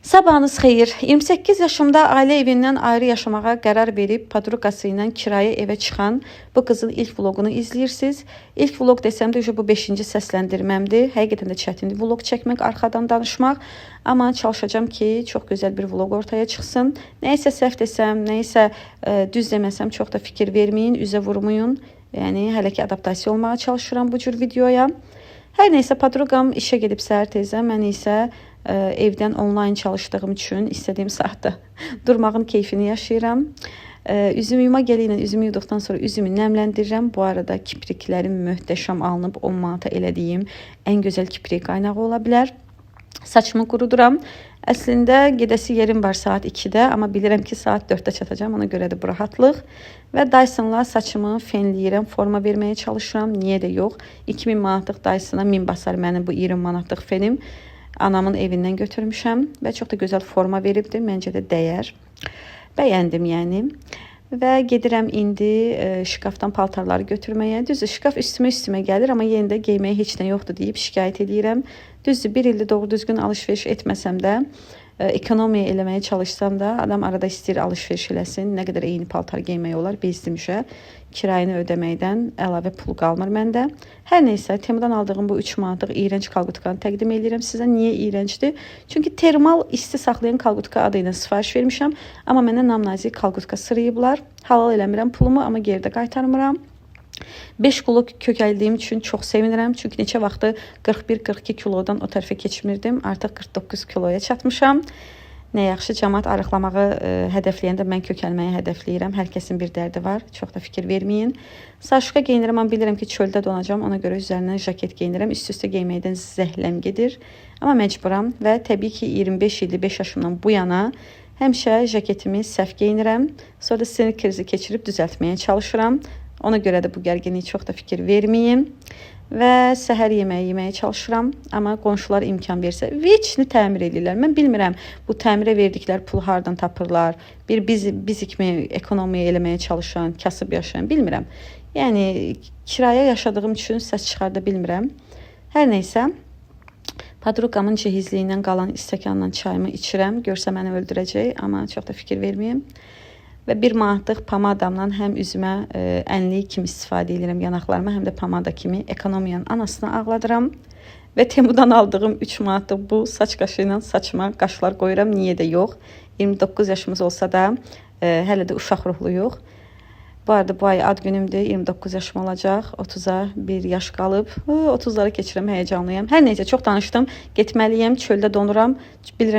Sabahınız xeyir. 28 yaşımda ailə evindən ayrı yaşamağa qərar verib podrugası ilə kirayə evə çıxan bu qızın ilk vloqunu izləyirsiniz. İlk vloq desəm də bu 5-ci səsləndirməmdir. Həqiqətən də çətindir vloq çəkmək, arxadan danışmaq. Amma çalışacağam ki, çox gözəl bir vloq ortaya çıxsın. Nəyisə səhv desəm, nəyisə düz deməsəm çox da fikir verməyin, üzə vurmayın. Yəni hələ ki adaptasiya olmağa çalışıram bu cür videoya. Hər neysə podrugam işə gedib səhər tezdən, mən isə evdən onlayn çalışdığım üçün istədiyim saatda durmağın keyfini yaşayıram. Üzümü yuma geli ilə üzümü yuduqdan sonra üzümü nəmləndirirəm. Bu arada kipriklərim möhtəşəm alınıb 10 manata elədiyim ən gözəl kiprik qaynağı ola bilər. Saçımı quruduram. Əslində gedəsi yerim var saat 2-də, amma bilirəm ki, saat 4-də çatacağam. Ona görə də bu rahatlıq. Və Dyson'la saçımı fenləyirəm, forma verməyə çalışıram. Niyə də yox? 2000 manatlıq Dyson'a 1000 basar mənim bu 20 manatlıq fenim. Anamın evindən götürmüşəm və çox da gözəl forma veribdi. Məncə də dəyər. Bəyəndim yəni. Və gedirəm indi şkafdan paltarları götürməyə. Düzdür, şkaf üstümə gəlir, amma yenə də geyməyə heç nə yoxdur deyib şikayət eləyirəm. Düzdür, bir ildir doğru düzgün alış-veriş etməsəm də, ekonomiya eləməyə çalışsam da, adam arada istəyir alış-veriş eləsin. Nə qədər eyni paltar geymək olar, bezdim işə. Kirayəni ödəməkdən əlavə pul qalmır məndə. Hər neysə, Temudan aldığım bu 3 manatlıq iyrənc kalqutkanı təqdim eləyirəm sizə. Niyə iyrəncdir? Çünki termal isti saxlayan kalqutka adı ilə sifariş vermişəm, amma mənə namnazik kalqutka sırayıblar. Halal eləmirəm pulumu, amma geri də qaytarmıram. 5 kilo kökəldiyim üçün çox sevinirəm. Çünki neçə vaxtı 41-42 kilodan o tərəfə keçmirdim. Artıq 49 kiloya çatmışam. Nə yaxşı, camaat arıqlamağı hədəfləyəndə mən kökəlməyi hədəfləyirəm. Hər kəsin bir dərdi var. Çox da fikir verməyin. Saşka geyinirəm, amma bilirəm ki, çöldə donacağam. Ona görə üzərindən jaket geyinirəm. Üst-üstə geyməkdən zəhləm gedir. Amma məcburam və təbii ki, 25 ildir, 5 yaşımdan bu yana həmişə jaketimi səhv geyinirəm. Sonra da sinir krizi keçirib düzəltməyə çalışıram. Ona görə də bu gərginliyi çox da fikir verməyin. Və səhər yeməyi yeməyə çalışıram, amma qonşular imkan versə, veçni təmir eləyirlər. Mən bilmirəm bu təmirə verdikləri pulu hardan tapırlar. Bir biz kimi ekonomiya eləməyə çalışan, kasıb yaşayan bilmirəm. Yəni kirayə yaşadığım üçün səs çıxarda bilmirəm. Hər neysə, podruqamın cehizliyindən qalan stəkanla çayımı içirəm. Görsə məni öldürəcək, amma çox da fikir verməyim. Və 1 manatlıq pomadamla həm üzümə ənlik kimi istifadə edirəm yanaqlarıma, həm də pomada kimi ekonomiyanın anasını ağladıram. Və Temudan aldığım 3 manatlıq bu saç qaşı ilə saçıma qaşlar qoyuram. Niyə də yox? 29 yaşımız olsa da hələ də uşaq ruhluyuq. Bu arada bu ay ad günümdür. 29 yaşım olacaq. 30-a bir yaş qalıb. 30-lara keçirəm, həyəcanlıyam. Hər neysə, çox danışdım. Getməliyəm. Çöldə donuram. Bilirəm